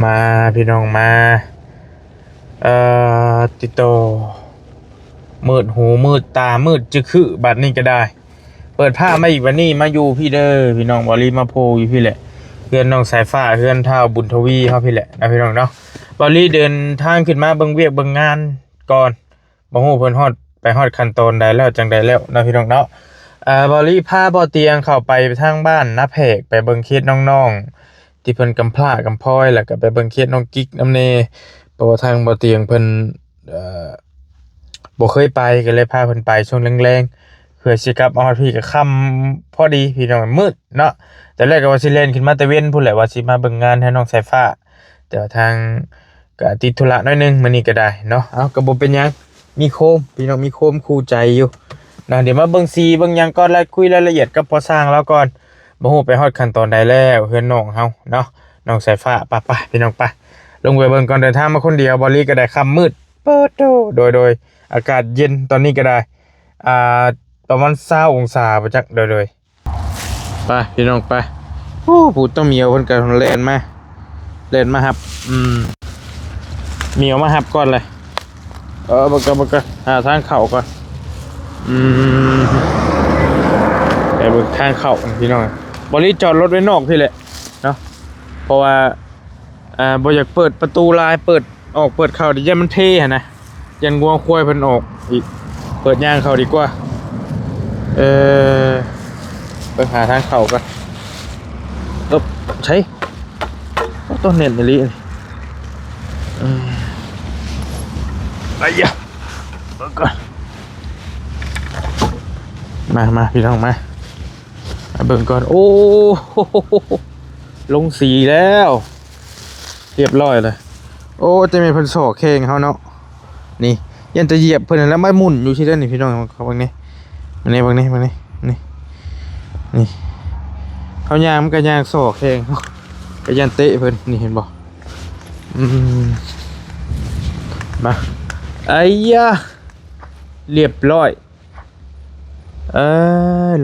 ມາພີ່ນ້ອງມາ ເອີ ຕິດຕໍ່ ມືດຫູມືດຕາມືດຈຶກຄື ບາດນີ້ກໍໄດ້ ເປີດພາບມາອີກ ບາດນີ້ມາຢູ່ພີ້ເດີພີ່ນ້ອງ. ບ່າວລີມາໂພຢູ່ພີ້ແຫຼະ ເຮືອນນ້ອງສາຍຟ້າ ເຮືອນທ້າວບຸນທະວີເຮົາພີ້ແຫຼະນະພີ່ນ້ອງເນາະ. ບ່າວລີເດີນທາງຂຶ້ນມາເບິ່ງວຽກເບິ່ງງານກ່ອນ ບໍ່ຮູ້ເພິ່ນຮອດ ໄປຮອດຂັ້ນຕອນໃດແລ້ວ ຈັ່ງໃດແລ້ວເນາະພີ່ນ້ອງເນາະ. ເອີ ບ່າວລີພາບ່າວຕຽງເຂົ້າໄປທາງບ້ານນາແພກ ໄປເບິ່ງເຂດນ້ອງໆ ທີ່ເພິ່ນກຳພ້າກຳພ້ອຍ ແລ້ວກໍໄປເບິ່ງເຂດນ້ອງກິກນຳແດ່ ເພາະວ່າທາງບ່າວຕຽງເພິ່ນ ເອີ ບໍ່ເຄີຍໄປ ກໍເລີຍພາເພິ່ນໄປຊ່ວງແລງໆ ເພື່ອຊິກັບມາຮອດພີ້ກໍຄ່ຳພໍດີພີ່ນ້ອງ ມືດເນາະ. ຕອນແລກກໍວ່າຊິແລ່ນຂຶ້ນມາແຕ່ເວັນພຸ້ນແຫຼະ ວ່າຊິມາເບິ່ງງານໃຫ້ນ້ອງສາຍຟ້າ ແຕ່ວ່າທາງ ກະຕິດທຸລະໜ້ອຍໜຶ່ງມື້ນີ້ກໍໄດ້ເນາະ. ເອົ້າ ກໍບໍ່ເປັນຫຍັງ ມີໂຄມ ພີ່ນ້ອງ ມີໂຄມຄູ່ໃຈຢູ່ນະ. ດຽວມາເບິ່ງສີເບິ່ງຫຍັງກ່ອນ ລະຄຸຍລາຍລະອຽດກັບພໍ່ຊ່າງລາວກ່ອນ ບໍ່ຮູ້ໄປຮອດຂັ້ນຕອນໃດແລ້ວ ເຮືອນນ້ອງເຮົາເນາະ ນ້ອງສາຍຟ້າ. ໄປໆ ພີ່ນ້ອງ ໄປ ລົງໄປເບິ່ງກ່ອນ. ເດີນທາງມາຄົນດຽວ ບ່າວລີກໍໄດ້ ຄ່ຳມືດ ເປີດໂທ້ ໂດຍ ໂດຍ ອາກາດເຢັນ ຕອນນີ້ກໍໄດ້ ອ່າ ປະມານຊາວອົງສາບໍ່ຈັກ ໂດຍ ໂດຍ ໄປພີ່ນ້ອງໄປ. ໂອ້ ຜູ້ຕ້ອງມີເອົາເພິ່ນກໍແລ່ນມາ ແລ່ນມາຮັບ ອືມ ມີເອົາມາຮັບກ່ອນເລີຍ. ເອີ ເບິ່ງກ່ອນ ເບິ່ງກ່ອນ ຫາທາງເຂົ້າກ່ອນ. ອືມ ໄປເບິ່ງທາງເຂົ້າພີ່ນ້ອງ. ບ່າວລີຈອດລົດໄວ້ນອກພີ້ແຫຼະເນາະ ເພາະວ່າ ອ່າ ບໍ່ຢາກເປີດປະຕູຫຼາຍ ເປີດອອກເປີດເຂົ້າ ດຽວຢ້ານມັນເພຫັ້ນນະ ຢ້ານງົວຄວາຍເພິ່ນອອກອີກ ເປີດຍ່າງເຂົ້າດີກວ່າ. ເອີ ໄປຫາທາງເຂົ້າກ່ອນ. ເອີ ໃສ ໂອ້ ໂຕແໜ້ນອີ່ຫຼີ. ອືມ ໄອ້ຍະ ເບິ່ງກ່ອນ ມາ ມາ ພີ່ນ້ອງມາ ມາເບິ່ງກ່ອນ. ໂອ້ ລົງສີແລ້ວ ຮຽບຮ້ອຍເລີຍ. ໂອ້ ແຕ່ແມ່ນເພິ່ນຊອກແຂ່ງເຮົາເນາະ ນີ້ ຢ້ານແຕ່ຢຽບເພິ່ນຫັ້ນແຫຼະ ມາໝຸ່ນຢູ່ຊີ້ເດ້ນີ້ ພີ່ນ້ອງ ເບິ່ງນີ້ ເບິ່ງນີ້ ເບິ່ງນີ້ ເບິ່ງນີ້ ນີ້ ນີ້ ເຮົາຍ່າງມັນກໍຍ່າງຊອກແຂ່ງ ກໍຢ້ານເຕະເພິ່ນ ນີ້ເຫັນບໍ່? ອືມ ມາ ໄອ້ຍະ ຮຽບຮ້ອຍ. ເອີ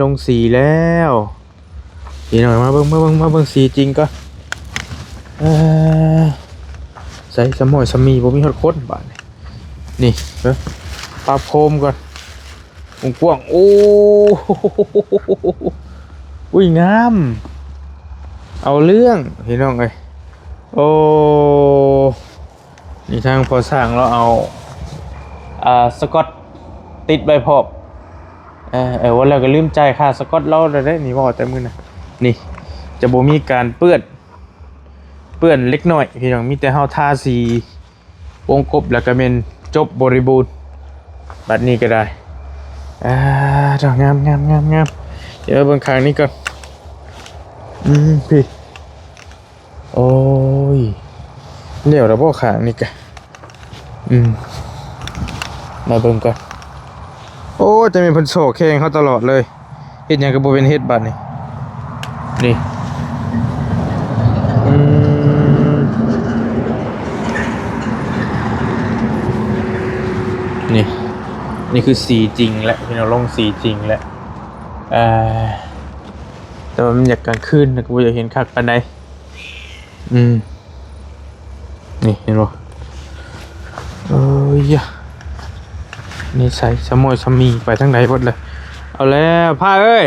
ລົງສີແລ້ວ ພີ່ນ້ອງ ມາເບິ່ງ ມາເບິ່ງ ມາເບິ່ງສີຈິງກ່ອນ. ເອີ ໃສ ສະໝ້ອຍສະໝີ່ ບໍ່ມີຮອດຄົນບາດນີ້. ນີ້ ເບິ່ງ ປັບໂຄມກ່ອນ ກວ້າງໆ. ໂອ້ ອຸ້ຍ ງາມ ເອົາເລື່ອງ ພີ່ນ້ອງເອີຍ. ໂອ້ ນີ້ທາງພໍ່ຊ່າງລາວເອົາ ອ່າ ສະກອດຕິດໄວ້ພ້ອມ. ເອີ ເອີ ເວົ້າແລ້ວກໍລືມຈ່າຍຄ່າສະກອດລາວແລ້ວເດ້ ນີ້ເວົ້າແຕ່ມື້ນະ. ນີ້ຈະບໍ່ມີການເປື້ອນ ເປື້ອນເລັກນ້ອຍ ພີ່ນ້ອງ ມີແຕ່ເຮົາທາສີວົງກົບ ແລ້ວກໍແມ່ນຈົບບໍລິບູນ. ບັດນີ້ກໍໄດ້ ອ່າ ງາມ ງາມ ງາມ ງາມ. ດຽວເບິ່ງຂ້າງນີ້ກ່ອນ. ອືມ ພີ້ ໂອ້ຍ ແລ້ວລະບໍ່ຂ້າງນີ້ກະ ອືມ ມາເບິ່ງກ່ອນ. ໂອ້ ແຕ່ແມ່ນເພິ່ນຊອກແຂ່ງເຮົາຕະຫຼອດເລີຍ ເຮັດຫຍັງກໍບໍ່ເປັນເຮັດບາດນີ້. ນີ້ ອືມ ນີ້ ນີ້ຄືສີຈິງແຫຼະ ພີ່ນ້ອງ ລົງສີຈິງແຫຼະ. ອ່າ ແຕ່ວ່າມັນຢາກກາງຄືນ ແລ້ວກໍບໍ່ຢາກເຫັນຄັກປານໃດ. ອືມ ນີ້ເຫັນບໍ່? ເອີຍ ນິໄສສະໝ້ອຍສະໝີ່ໄປທາງໃດເບິດເລີຍ. ເອົາແລ້ວ ພ້າເອີຍ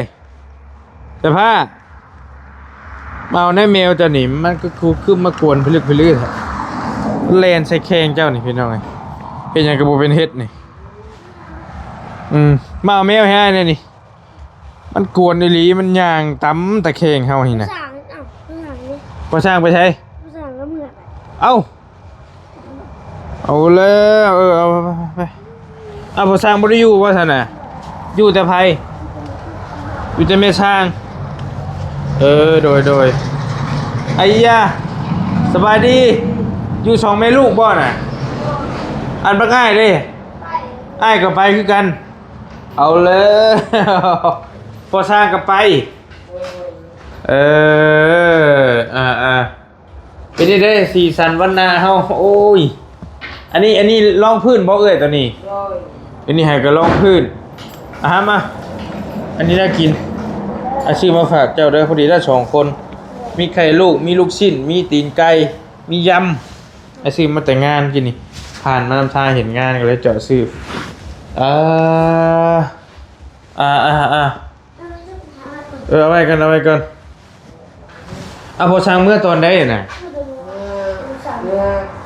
ແຕ່ພ້າ ມາເອົາແນ່ແມວເຈົ້ານີ້ ມັນຄື ຄືມາກວນພິລຶກພິລືແທ້ ແລ່ນໃສ່ແຂ່ງເຈົ້ານີ້ ພີ່ນ້ອງເອີຍ. ເຮັດຫຍັງກໍບໍ່ເປັນເຮັດນີ້. ອືມ ມາເອົາແມວໃຫ້ອ້າຍແນ່ນີ້. ມັນກວນອີ່ຫຼີ ມັນຍ່າງຕຳຕະແຄງເຮົານີ້ນະ. ຜູ້ຊ່າງ ເອົ້າ ຜູ້ຊ່າງນີ້ ພໍ່ຊ່າງໄປໃສ? ຜູ້ຊ່າງກໍເມືອ. ເອົ້າ ເອົາແລ້ວ ເອີ ເອົາ ໄປ ໄປ ໄປ. ເອົາ ພໍ່ຊ່າງບໍ່ໄດ້ຢູ່ບໍ່ຊັ້ນນະ? ຢູ່ແຕ່ໃຜ? ຢູ່ແຕ່ແມ່ຊ່າງ. ເອີ ໂດຍ ໂດຍ. ໄອ້ຍາ ສະບາຍດີ. ຢູ່ສອງແມ່ລູກບໍ່ນະ? ອັນບັກອ້າຍເດ້? ອ້າຍກໍໄປຄືກັນ. ເອົາແລ້ວ ພໍ່ຊ່າງກໍໄປ. ເອີ ອ່າໆ ເປັນຈັ່ງໃດສີສັນວັນນາເຮົາ? ໂອ້ຍ ອັນນີ້ ອັນນີ້ລອງພື້ນບໍ່ເອື້ອຍ ຕົວນີ້? ໂດຍ ອັນນີ້ໃຫ້ກໍລອງພື້ນ. ອາຫານມາ ອັນນີ້ໜ້າກິນ ອາ ຊື້ມາຝາກເຈົ້າເດີ ພໍດີໄດ້ສອງຄົນ ມີໄຂ່ລູກ ມີລູກຊິ້ນ ມີຕີນໄກ່. ມີຢຳ ອ້າຍຊື້ມາແຕ່ງານກີ້ນີ້ ຜ່ານມານຳທາງເຫັນງານກໍເລີຍເຈາະຊື້. ເອີ ອ່າ ອ່າ ອ່າ ເອີ ເອົາໄວ້ກ່ອນ ເອົາໄວ້ກ່ອນ. ເອົາ ພໍ່ຊ່າງເມືອຕອນໃດນະ? ເມືອ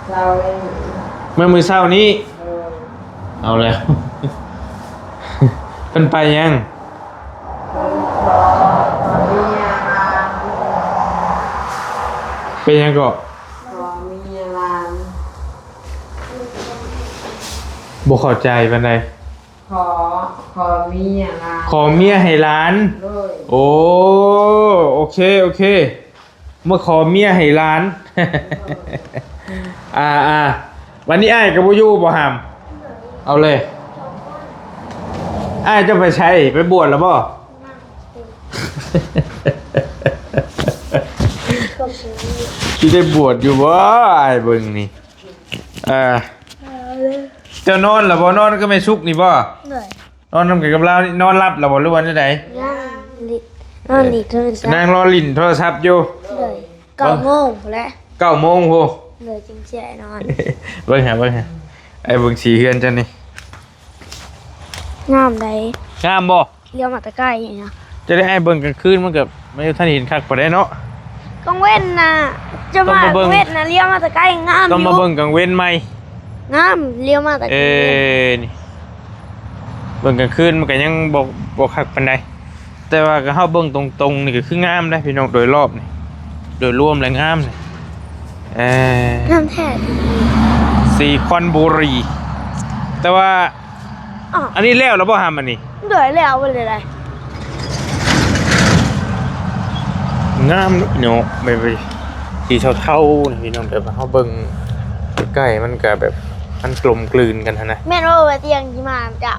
ເຊົ້ານີ້ ເມືອມື້ເຊົ້ານີ້. ເອີ ເອົາແລ້ວ ເພິ່ນໄປຫຍັງ? ເປັນຫຍັງເກາະ? ຂໍເມຍຫຼານ. ບໍ່ເຂົ້າໃຈປານໃດ. ຂໍ ຂໍເມຍຫຼານ. ຂໍເມຍໃຫ້ຫຼານ. ໂດຍ. ໂອ້ ໂອເຄ ໂອເຄ ມາຂໍເມຍໃຫ້ຫຼານ. ອ່າ ອ່າ ວັນນີ້ອ້າຍກໍບໍ່ຢູ່ບໍ່ຫຳ? ເອົາເລີຍ ອ້າຍເຈົ້າໄປໃສ? ໄປບວດແລ້ວບໍ່? ຊິໄດ້ບວດຢູ່ບໍ່? ອ້າຍເບິ່ງນີ້ ອ່າ ເຈົ້ານອນແລ້ວບໍ່? ນອນກັບແມ່ສຸກນີ້ບໍ່? ໂດຍ. ນອນນຳກັນກັບລາວນີ້ ນອນຫຼັບແລ້ວບໍ່ ຫຼືວ່າແນວໃດ? ຍັງ ນອນຫຼິ້ນໂທລະສັບ ນາງລໍຫຼິ້ນໂທລະສັບຢູ່. ໂດຍ. ເກົ້າໂມງພຸ້ນແຫຼະ ເກົ້າໂມງພຸ້ນ. ໂດຍ ຈຶ່ງຊິໄດ້ນອນ. ເບິ່ງຫາ ເບິ່ງຫາ ອ້າຍເບິ່ງສີເຮືອນເຈົ້ານີ້ ງາມໃດ໋. ງາມບໍ່? ລຽວມາແຕ່ໄກນະ. ຈະໄດ້ອ້າຍເບິ່ງກາງຄືນ ມັນກໍ ມັນບໍ່ທັນເຫັນຄັກປານໃດເນາະ. ກາງເວັນນະ ຈະມາ ກາງເວັນນະ ລຽວມາແຕ່ໄກ ງາມຢູ່. ຕ້ອງມາເບິ່ງກາງເວັນໃໝ່. ງາມ ລຽວມາແຕ່ ເອີ ນີ້ ເບິ່ງກາງຄືນມັນກໍຍັງບໍ່ ບໍ່ຄັກປານໃດ ແຕ່ວ່າກໍເຮົາເບິ່ງຕົງໆນີ້ກໍຄືງາມເດ້ພີ່ນ້ອງ ໂດຍລອບນີ້ ໂດຍລວມແລ້ວງາມນີ້. ເອີ ງາມແທ້ ສີຄອນບູຣີ ແຕ່ວ່າ ອ້າວ ອັນນີ້ແລ້ວແລ້ວບໍ່ຫຳ ອັນນີ້? ໂດຍ ແລ້ວເບິດເລີຍ. ງາມເນາະ ແບບສີເທົາໆນີ້ພີ່ນ້ອງ ແບບເຮົາເບິ່ງໃກ້ໆ ມັນກະແບບ ມັນກົມກືນກັນຫັ້ນນະ. ແມ່ນບໍ່ວ່າຕຽງຊິມາຈະ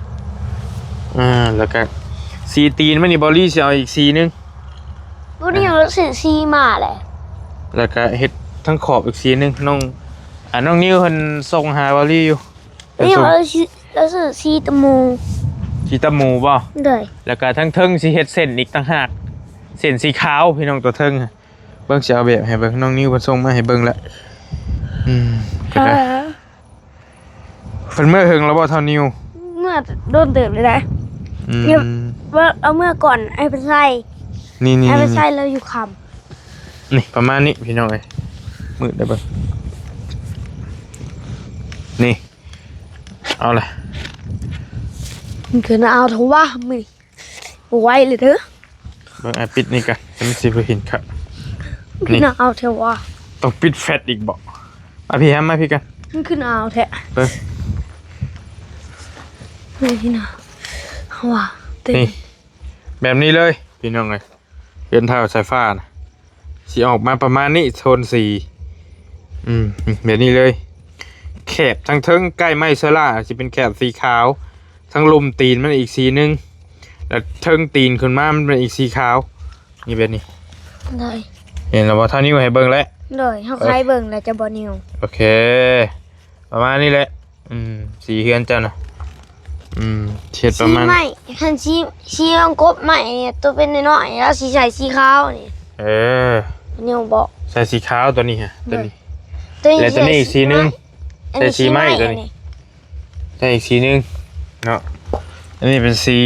ອ່າ ແລ້ວກະສີຕີນມັນນີ້ ເບົາລີຊິເອົາອີກສີໜຶ່ງ. ບໍ່ໄດ້ ເຮົາຊື້ສີມາແຫຼະ ແລ້ວກະເຮັດທັງຂອບອີກສີໜຶ່ງ. ນ້ອງ ອ່າ ນ້ອງນິວເພິ່ນສົ່ງຫາເບົາລີຢູ່. ນີ້ ເອີ ເຮົາຊື້ ເຮົາຊື້ສີຕະໝູ ສີຕະໝູບໍ່? ໂດຍ. ແລ້ວກະທັງເທິງຊິເຮັດເສັ້ນອີກຕ່າງຫາກ ເສັ້ນສີຂາວພີ່ນ້ອງ ຕົວເທິງ. ເບິ່ງ ຊິເອົາແບບໃຫ້ເບິ່ງ ນ້ອງນິວເພິ່ນສົ່ງມາໃຫ້ເບິ່ງແລ້ວ. ອືມ ເອີ ເພິ່ນເມືອເຫິງແລ້ວບໍ່ ທ້າວນິວ? ເມືອໂດນເຕີບແລ້ວໄດ໋. ອືມ ວ່າເອົາເມືອກ່ອນ ໃຫ້ເພິ່ນໃສ່. ນີ້ໆ ໃຫ້ເພິ່ນໃສ່ແລ້ວຢູ່ຄ່ຳ. ນີ້ປະມານນີ້ພີ່ນ້ອງເອີຍ ມືດໄດ້ເບິ່ງ ນີ້ ເອົາລະ ມັນຄືໜາວເທາະວ່າ ມື້ນີ້ບໍ່ໄຫວເລີຍເດີ. ເບິ່ງ ອ້າຍປິດນີ້ກະ ມັນຊິບໍ່ເຫັນຄັກ. ນີ້ ໜາວແທ້ວ່າ ຕ້ອງປິດແຟດອີກບໍ່? ມາພີ່ ຫາມາພີ່ກັນ. ມັນຄືໜາວແທ້ ເບິ່ງ ນີ້ນະ ວ່າ ນີ້ ແບບນີ້ເລີຍພີ່ນ້ອງເອີຍ. ເຮືອນທ້າວສາຍຟ້ານະ ຊິອອກມາປະມານນີ້ ໂທນສີ ອືມ ແບບນີ້ເລີຍ. ແຄບທາງເທິງໃກ້ໄມ້ໂຊລາ ຊິເປັນແຄບສີຂາວ ທາງລຸ່ມຕີນມັນອີກສີໜຶ່ງ ແລ້ວເທິງຕີນຂຶ້ນມາມັນເປັນອີກສີຂາວ. ນີ້ແບບນີ້ ໂດຍ. ເຫັນແລ້ວບໍ່? ທ້າວນິວໃຫ້ເບິ່ງແລ້ວ. ໂດຍ ເຮົາໃຫ້ເບິ່ງແລ້ວ ຈະບໍ່ນິວ. ໂອເຄ ປະມານນີ້ແຫຼະ. ອືມ ສີເຮືອນເຈົ້ານະ ອືມ ເຮັດປະມານ ສີໄມ້ ຄັນສີ ສີຂອງກົບໄມ້ນີ້ ໂຕເປັນນ້ອຍໆ ແລ້ວຊິໃສ່ສີຂາວນີ້. ເອີ ນີ້ບໍ ໃສ່ສີຂາວຕົວນີ້ຮະ ໂດຍ ຕົວນີ້ ໂຕນີ້ ແລ້ວຕົວນີ້ອີກສີໜຶ່ງ ໃສ່ສີໄມ້ ອັນນີ້ສີໄມ້ ຕົວນີ້ ອັນນີ້ ໃສ່ອີກສີໜຶ່ງເນາະ. ອັນນີ້ເປັນສີ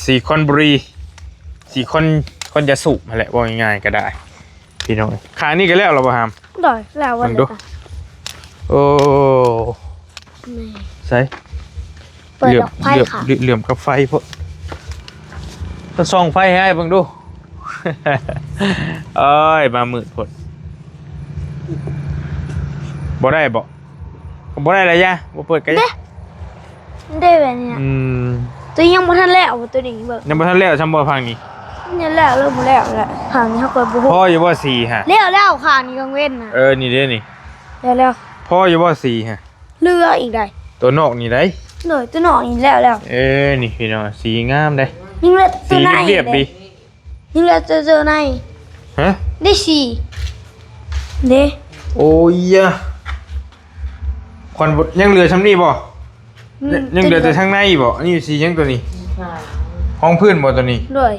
ສີຄອນບຸຣີ ສີຄອນ ຄອນຢາສູບຫັ້ນແຫຼະ ເວົ້າງ່າຍໆກໍໄດ້. ພີ່ນ້ອງເອີຍ ຂ້າງນີ້ກໍແລ້ວແລ້ວບໍ່ຫາມ? ໂດຍ ແລ້ວ. ເບິ່ງດູ ໂອ້ ນີ້ ໃສ ເປີດດອກໄຟ ເຫຼື້ອມ ຄ່ະ ເຫຼື້ອມກັບໄຟໂພດ. ຕ້ອງສ່ອງໄຟໃຫ້ອ້າຍເບິ່ງດູ. ເອີຍ ມາມືດໂພດ ບໍ່ໄດ້ບໍ? ບໍ່ໄດ້ລະ ຢ່າ ບໍ່ເປີດກໍຢ່າ. ເດ້ແບບນີ້ນະ ອືມ ຕົວຍັງບໍ່ທັນແລ້ວ ຕົວນີ້ເບິ່ງ ຍັງບໍ່ທັນແລ້ວຊ່ຳບໍ່? ພັງນີ້ຍັງແລ້ວ ເລີ່ມບໍ່ແລ້ວແຫຼະ ພັງນີ້ເຮົາກໍບໍ່ຮູ້. ພໍຢູ່ບໍ່ສີຮະ? ແລ້ວແລ້ວ ຂ້າງນີ້ກາງເວັນນະ. ເອີ ນີ້ເດ້ນີ້ ແລ້ວແລ້ວ. ພໍຢູ່ບໍ່ສີຮະ? ເຫຼືອອີກໃດ ຕົວນອກນີ້ໃດ. ໂດຍ ຕົວນອກນີ້ແລ້ວແລ້ວ. ເອີ ນີ້ພີ່ນ້ອງ ສີງາມເດ້ ຍັງເຫຼືອຕົວໃນ ສີວຽບໆ ເດ້ ຍັງເຫຼືອແຕ່ໂຕໃນ. ຮະ? ໄດ້ສີ່ເດ້. ໂອ້ຍຍະ ຄວັນ ຍັງເຫຼືອຊ່ຳນີ້ບໍ່? ອືມ ຍັງເຫຼືອແຕ່ທາງໃນບໍ່? ອັນນີ້ສີຫຍັງໂຕນີ້? ຮອງພື້ນບໍ່ໂຕນີ້? ໂດຍ.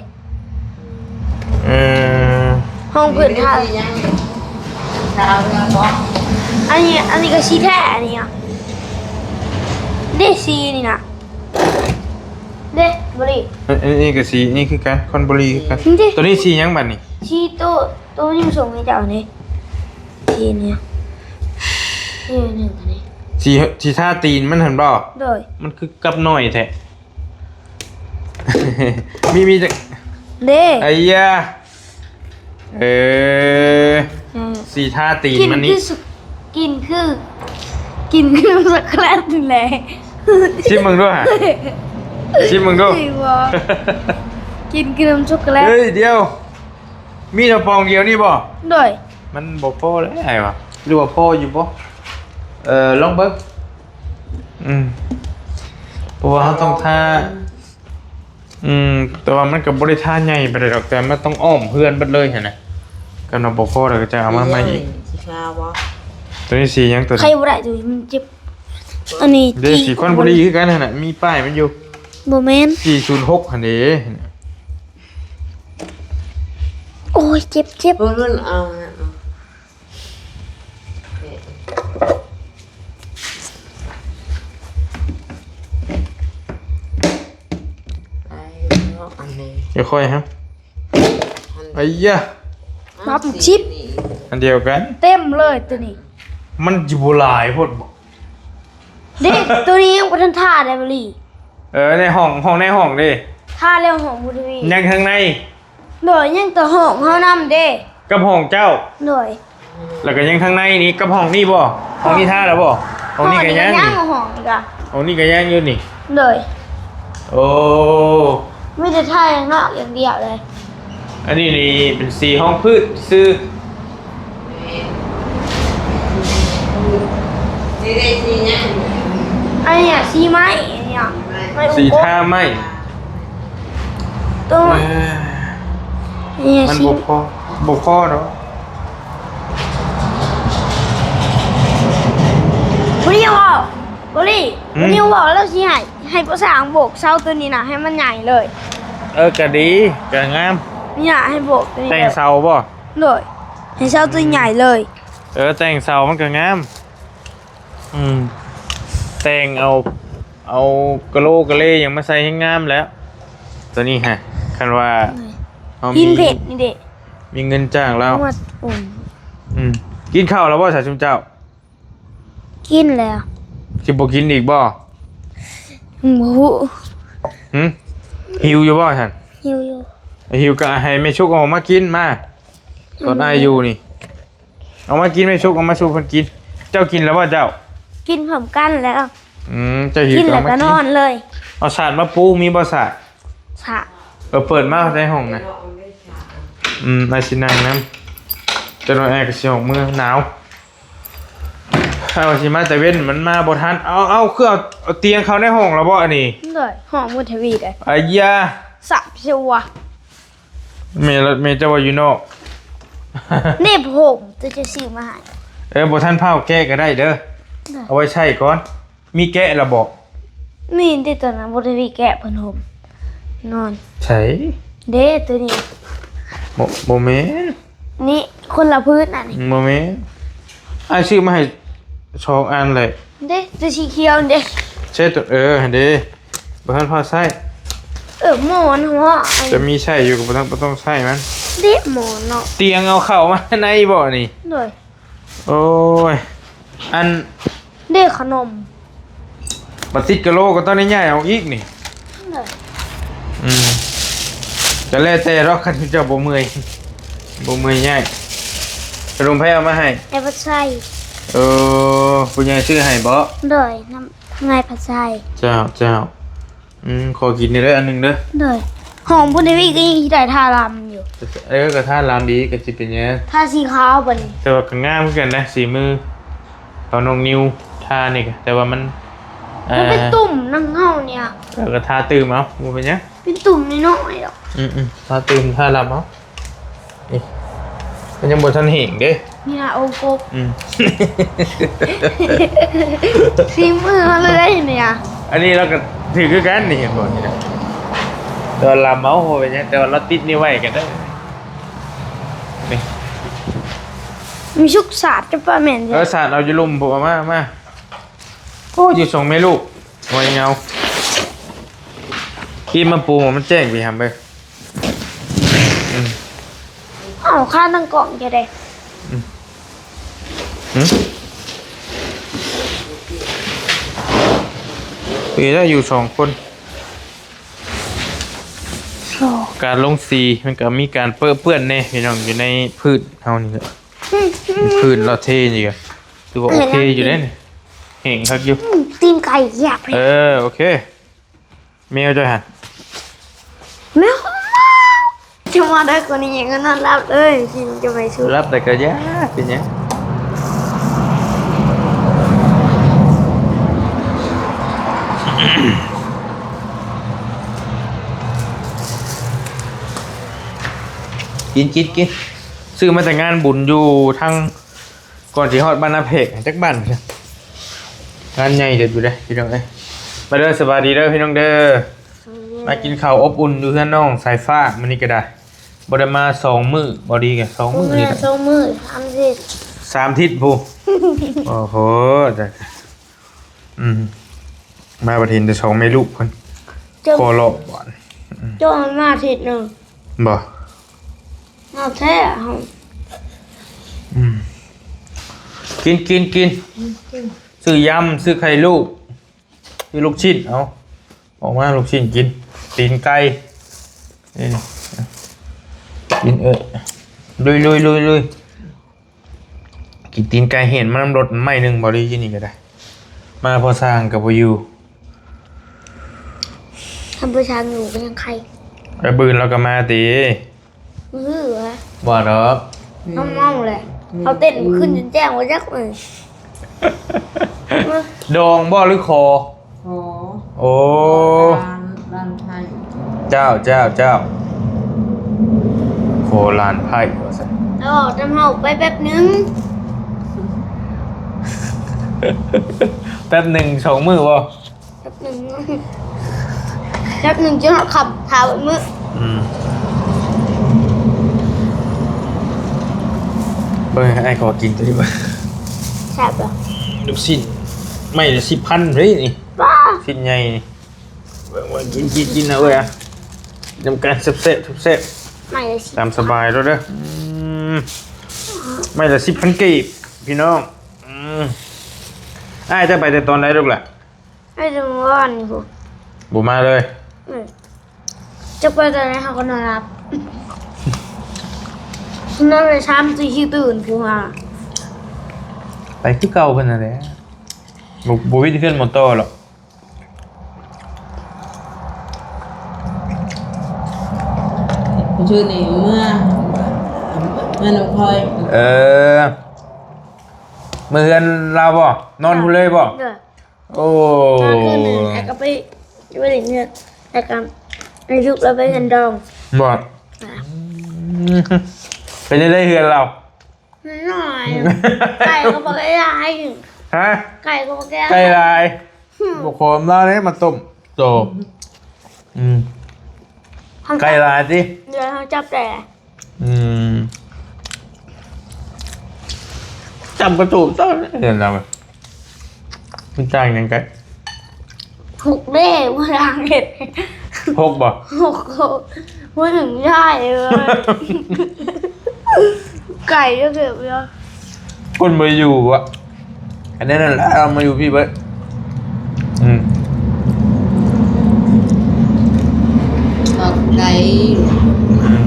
ເອີ ຮອງພື້ນທາງ ຂາວເຫຼືອບໍ່? ອັນນີ້ ອັນນີ້ກໍສີແທ້ ອັນນີ້ອະ ເດ້ ສີນີ້ນະ ເດ້ ບໍລີ ອັນ ອັນນີ້ກໍສີນີ້ຄືກັນ ຄອນບໍລີຄືກັນ ນີ້ເດ້ ໂຕນີ້ສີຫຍັງບັດນີ້? ສີໂຕ ໂຕນີ້ສົ່ງໃຫ້ເຈົ້ານີ້ ສີນີ້ ສີໜຶ່ງອັນນີ້ ສີ ສີທາຕີນມັນຫັ້ນບໍ? ໂດຍ ມັນຄືກັບນ້ອຍແທ້. ມີ ມີຈັກ ເດ້ ໄອ້ຍາ ເອີ ເອີ ສີທາຕີນມັນນີ້ ກິນຄື ກິນຄື ກິນຄືນມຊັອກໂກແລັດນີ້ແຫຼະ ຊິມເບິ່ງດູຫາ ຊິມເບິ່ງດູ ຄືບໍ່ ກິນຄືນມຊັອກໂກແລັດ ເຮີ້ຍ ດຽວ ມີແຕ່ປ່ອງດຽວນີ້ບໍ? ໂດຍ ມັນບໍ່ພໍແລ້ວອ້າຍວ່າ ຫຼືວ່າພໍຢູ່ບໍ? ເອີ ລອງເບິ່ງ. ອືມ ເພາະວ່າເຮົາຕ້ອງທາ ອືມ ແຕ່ວ່າມັນກໍບໍ່ໄດ້ທາໃຫຍ່ປານໃດດອກ ແຕ່ມັນຕ້ອງອ້ອມເຮືອນເບິດເລີຍຫັ້ນນະ ຄັນວ່າບໍ່ພໍແລ້ວກໍຈະເອົາມາໃໝ່ອີກ ສີຂາວບໍ່? ໂຕນີ້ສີຫຍັງໂຕນີ້? ໃຄບໍ່ໄດ້ ໂຕນີ້ມັນເຈັບ ອັນນີ້ ເດ້ ຈີ່ ສີຄອນບຸຣີຄືກັນຫັ້ນນະ ມີປ້າຍມັນຢູ່ ບໍ່ແມ່ນ ສີ່ສູນຫົກຫັ້ນເດ້ ໂອ້ຍ ເຈັບ ເຈັບ ເບິ່ງເບິ່ງ ເອົາ ຄ່ອຍໆ ຮະ ໄອ້ຍະ ນັບສິບ ອັນດຽວກັນ ເຕັມເລີຍໂຕນີ້ ມັນຊິບໍ່ຫຼາຍໂພດບໍ? ເດ້ ໂຕນີ້ຍັງບໍ່ທັນທາໄດ້ບໍລີ ເອີ ໃນຫ້ອງ ຫ້ອງໃນຫ້ອງເດ້ ທາແລ້ວຫ້ອງບຸດທະວີ ຍັງທາງໃນ ໂດຍ ຍັງແຕ່ຫ້ອງເຮົານຳເດ້ ກັບຫ້ອງເຈົ້າ ໂດຍ ແລ້ວກໍຍັງທາງໃນນີ້ກັບຫ້ອງນີ້ບໍ? ຫ້ອງນີ້ທາແລ້ວບໍ? ຫ້ອງນີ້ກໍຍັງ ຫ້ອງນີ້ກໍຍັງ ຫ້ອງນີ້ກະ ຫ້ອງນີ້ກໍຍັງຢູ່ນີ້ ໂດຍ ໂອ້ ມີແຕ່ທາຂ້າງນອກຢ່າງດຽວເລີຍ ອັນນີ້ນີ້ເປັນສີຮອງພື້ນຊື່ ສີໄດ້ສີຫຍັງ? ອັນນີ້ອະ ສີໄມ້ ອັນນີ້ອະ ໄມ້ ສີທາໄມ້ ໂຕ ເອີ ອັນນີ້ອະ ມັນ ສີ ບໍ່ພໍ ບໍ່ພໍດອກ ບໍ່ໄດ້ເວົ້າ ບໍ່ໄດ້ ຫືມ ບໍ່ໄດ້ເວົ້າ ແລ້ວຊິໃຫ້ ໃຫ້ຜູ້ຊ່າງໂບກເສົາໂຕນີ້ນະ ໃຫ້ມັນໃຫຍ່ເລີຍ ເອີ ກະດີ ກະງາມ ນີ້ນະ ໃຫ້ໂບກໂຕນີ້ ແຕ່ງເສົາບໍ? ໂດຍ ໃຫ້ເສົາໂຕໃຫຍ່ເລີຍ ເອີ ແຕ່ງເສົາມັນກໍງາມ ອືມ ແຕ່ງເອົາ ເອົາກະໂຫຼກະເລຫຍັງມາໃສ່ແຮງງາມແລ້ວ ໂຕນີ້ຮະ ຄັນວ່າເຮົາມີ ຫີນເພັດນີ້ເດ້ ມີເງິນຈ້າງລາວ ອືມ ກິນເຂົ້າແລ້ວບໍ່ຊະຊຸມເຈົ້າ? ກິນແລ້ວ ຊິບໍ່ກິນອີກບໍ່? ບໍ່ຮູ້ ຫື ຫິວຢູ່ບໍ່ຊັ້ນ? ຫິວຢູ່ ຫິວກໍໃຫ້ແມ່ຊຸກເອົາອອກມາກິນ ມາ ຕອນອ້າຍຢູ່ນີ້ ເອົາມາກິນ ແມ່ຊຸກ ເອົາມາສູ່ເພິ່ນກິນ ເຈົ້າກິນແລ້ວບໍ່ເຈົ້າ? ກິນພ້ອມກັນແລ້ວ ອືມ ເຈົ້າຫິວກໍເອົາມາກິນ ກິນແລ້ວກໍນອນເລີຍ ເອົາສາດມາປູ ມີບໍ່ສາດ? ສາດ ເອີ ເປີດມາໃນຫ້ອງນະ ອືມ ອ້າຍຊິນັ່ງນຳ ຈັກໜ່ອຍອ້າຍກໍຊິອອກເມືອ ໜາວ ອ້າຍວ່າຊິມາແຕ່ເວັນ ມັນມາບໍ່ທັນ ເອົາ ເອົາ ຄືເອົາ ເອົາຕຽງເຂົ້າໃນຫ້ອງແລ້ວບໍ່ອັນນີ້? ໂດຍ ຫ້ອງບຸດທະວີເດ້ ອາຢາ ສາບເຊວະ ແມ່ລະ ແມ່ເຈົ້າວ່າຢູ່ນອກ ນີ້ຜົມ ໂຕເຈົ້າຊື້ມາໃຫ້ ເອີ ບໍ່ທັນພ້າວແກະກໍໄດ້ເດີ ເອົາໄວ້ໃຊ້ກ່ອນ ມີແກະລະບໍ? ມີແຕ່ຕອນນັ້ນບໍ່ໄດ້ແກະຜ້າຫົ່ມນອນ ໃສ ເດ້ ໂຕນີ້ ບໍ່ ບໍ່ແມ່ນ ນີ້ ຄົນລະພື້ນອັນນີ້ ບໍ່ແມ່ນ ອ້າຍຊື້ມາໃຫ້ສອງອັນແຫຼະ ເດ້ ໂຕສີຂຽວເດ້ ໃຊ້ໂຕ ເອີ ຫັ້ນເດ້ ບໍ່ທັນພໍໃຊ້ ເອີ ໝອນຫົວ ຈະມີໃຊ້ຢູ່ກໍບໍ່ຕ້ອງ ບໍ່ຕ້ອງໃຊ້ມັນ ເດ້ ໝອນເນາະ ຕຽງເອົາເຂົ້າມາໃນບໍ່ນີ້? ໂດຍ ໂອ້ຍ ອັນ ເດ້ ຂະໜົມ ບັດຕິດກະໂຫຼກໍຕ້ອງໄດ້ຍ້າຍອອກອີກນີ້ ໂດຍ ອືມ ກໍແລ້ວແຕ່ດອກ ຄັນເຈົ້າບໍ່ເມື່ອຍ ບໍ່ເມື່ອຍຍ້າຍ ຂະໜົມໃຜເອົາມາໃຫ້? ອ້າຍພັດໄຊ ເອີ ຜູ້ໃຫຍ່ຊື້ໃຫ້ບໍ? ໂດຍ ນຳ ນາຍພັດໄຊ ເຈົ້າ ເຈົ້າ ອືມ ຂໍກິນແດ່ເດີອັນໜຶ່ງເດີ ໂດຍ ຫ້ອງພຸ້ນເດວິກໍຍັງຊິໄດ້ທາລຳຢູ່ ເອີ ກໍທາລຳອີກ ກໍຊິເປັນຫຍັງ ທາສີຂາວບັດນີ້ ແຕ່ວ່າກໍງາມຄືກັນນະ ສີມືຂອງນ້ອງນິວທານີ້ກະ ແຕ່ວ່າມັນ ມັນເປັນ ເອີ ຕຸ່ມນຳເຮົານີ້ ເອີ ກໍທາຕື່ມເອົາ ບໍ່ເປັນຫຍັງ ເປັນຕຸ່ມນ້ອຍໆດອກ ອືມໆ ທາຕື່ມ ທາລຳເອົາ ນີ້ ມັນຍັງບໍ່ທັນແຫ້ງເດ້ ນີ້ນະ ໂອກົກ ອືມ ສີມືເຮົາເລີຍໄດ໋ນີ້ ອັນນີ້ລາວກໍຖືກຄືກັນນີ້ ເຫັນບໍ່ນີ້ນະ ແຕ່ວ່າລຳເອົາບໍ່ເປັນຫຍັງ ແຕ່ວ່າລາວຕິດນີ້ໄວ້ກໍໄດ້ ນີ້ ມີສຸກສາດຈະປະແມ່ນ ເອີ ສາດເອົາຢູ່ລຸ່ມພຸ້ນ ເອົາມາ ເອົາມາ. ໂອ້ ຢູ່ສອງແມ່ລູກ ໂອ້ຍ ເຫງົາ. ອີ່ມາປູ ມັນແຈ້ງໄປຫຳເບິ່ງ. ອືມ ເອົາ ຄາຕັ້ງກ້ອງຈະໄດ້. ອືມ ຫື ນີ້ລະ ຢູ່ສອງຄົນ. ການລົງສີມັນກໍມີການເປິເປື້ອນແດ່ພີ່ນ້ອງ ຢູ່ໃນພື້ນເຮົານີ້ແຫຼະ. ອືມ ພື້ນລາວເທນີ້ກໍຖືວ່າໂອເຄຢູ່ເດ້ນີ້ ແຫ້ງຄັກຢູ່. ອືມ ຕີນໄກ່ຢາກ ເອີ ໂອເຄ. ແມວເຈົ້າຫັ້ນ ແມວ ຈະມາໄດ້ກວ່ານີ້ຍັງນອນຫຼັບເລີຍ ຊິຈະໄປສູ່ ຫຼັບແລ້ວກໍຢ່າເປັນຫຍັງ. ກິນ ກິນ ກິນ. ຊື້ມາແຕ່ງານບຸນຢູ່ທາງ ກ່ອນຊິຮອດບ້ານນາແພກ ຈັກບ້ານ ງານໃຫຍ່ເຕີບຢູ່ເດ້ພີ່ນ້ອງເອີຍ. ມາເດີ ສະບາຍດີເດີພີ່ນ້ອງເດີ. ມາກິນເຂົ້າອົບອຸ່ນຢູ່ເຮືອນນ້ອງສາຍຟ້າມື້ນີ້ກໍໄດ້. ບໍ່ໄດ້ມາສອງມື້ ບໍ່ດີກໍສອງມື້ນີ້ແຫຼະ ສອງມື້ ສາມທິດ ສາມທິດພຸ້ນ. ໂອ້ໂຫ ອືມ ມາບັດເຫັນແຕ່ສອງແມ່ລູກເພິ່ນ ເຈົ້າ ຂໍເລາະບາດ. ອືມ ເຈົ້າມາທິດໜຶ່ງ ບໍ່ ເອົາແທ້ເຮົາ. ອືມ ກິນ ກິນ ກິນ. ອືມ ຊື້ຢຳ ຊື້ໄຂ່ລູກ ຊື້ລູກຊິ້ນ. ເອົາ ອອກມາ ລູກຊິ້ນກິນ ຕີນໄກ່ນີ້ ກິນ. ເອີ ລຸຍໆໆໆ. ກິນຕີນໄກ່ເຫັນມານຳລົດໄມ້ໜຶ່ງ ບໍ່ໄດ້ຢູ່ນີ້ກໍໄດ້. ມາພໍຊ່າງກໍບໍ່ຢູ່ ຄັນບໍ່ຊ່າງຢູ່ກໍຍັງໄຄ. ແລ້ວບືນລາວກໍມາຕິ ບໍ່ຮູ້ຫວາ ບໍ່ດອກ ເຮົາເມົາແຫຼະ ເຮົາເຕັ້ນຂຶ້ນຈົນແຈ້ງບໍ່ຈັກເອີຍ. ດອງບໍ່ ຫຼື ຂໍ? ຂໍ ໂອ້ ຂໍຫຼານ ຫຼານໄພ້. ເຈົ້າ ເຈົ້າ ເຈົ້າ ຂໍຫຼານໄພ້ວ່າຊັ້ນ. ເອີ ຈຳເຮົາໄປແປັບໜຶ່ງ ແປັບໜຶ່ງສອງມື້ບໍ່? ແປັບໜຶ່ງ ແປັບໜຶ່ງຈົນຮອດຄ່ຳ ຖ້າເບິ່ງມື້. ອືມ ເບິ່ງ ອ້າຍຂໍກິນຕົວນີ້ເບິ່ງ ແຊບບໍ່? ລູກຊິ້ນໄມ້ລະສິບພັນເດ້ນີ້ ວ້າ ຊິ້ນໃຫຍ່ນີ້. ເບິ່ງ ເບິ່ງ ກິນ ກິນ ກິນເອົາເວີຍ ນຳກັນແຊບໆ ແຊບໆ ໄມ້ລະສິບ ຕາມສະບາຍໂລດເດີ. ອືມ ໄມ້ລະສິບພັນກີບ ພີ່ນ້ອງ. ອືມ ອ້າຍຈະໄປແຕ່ຕອນໃດລູກຫຼະ? ໄປແຕ່ມື້ວານນີ້ພຸ້ນ ບໍ່ມາເລີຍ. ອືມ ຈັກໄປຕອນໃດ ເຮົາກໍນອນຫຼັບ ນອນໄດ້ສາມສີ່ຄືນຕື່ນຂຶ້ນມາ ໄປຄືເກົ່າເພິ່ນນັ້ນແຫຼະ ບໍ່ ບໍ່ວິດເຮືອນບໍ່ຕໍ່ດອກ. ຄືນີ້ເມືອ ເມືອນຳພອຍ ເອີ ເມືອເຮືອນລາວບໍ່? ນອນພຸ້ນເລີຍບໍ່? ໂອ້ ມາຄືນໜຶ່ງ ແລ້ວກໍໄປ ໄປຫຼິ້ນເຮືອນ ແລ້ວກໍໃຫ້ລູກລາວໄປເຮືອນດອງ ບໍ່? ອ່າ ເປັນຈັ່ງໃດເຮືອນລາວ? ນ້ອຍ ໄກ່ກໍບໍ່ໄດ້ຫຼາຍ. ຮະ? ໄກ່ກໍບໍ່ໄດ້ຫຼາຍ ໄກ່ຫຼາຍ ບໍ່ຂໍນຳລາວເດ້ ມາຕົ້ມໂຕ. ອືມ ໄກ່ຫຼາຍຕິ? ດຽວເຮົາຈັບໄດ້. ອືມ ຈັບກະຕູກເຈົ້າເຫັນແລ້ວ ມັນຕ່າງຫຍັງກັນ? ຫົກເດ້ ບໍ່ໄດ້ເຮັດ ຫົກບໍ່? ຫົກ ຫົກ ບໍ່ເຖິງໄດ້ເລີຍ ໄກ່ກໍເກີບແລ້ວ ຄົນບໍ່ຢູ່ອະ ອັນນັ້ນແຫຼະ ເອົາມາຢູ່ພີ້ເບິດ. ອືມ ອອກໄກ່ ອືມ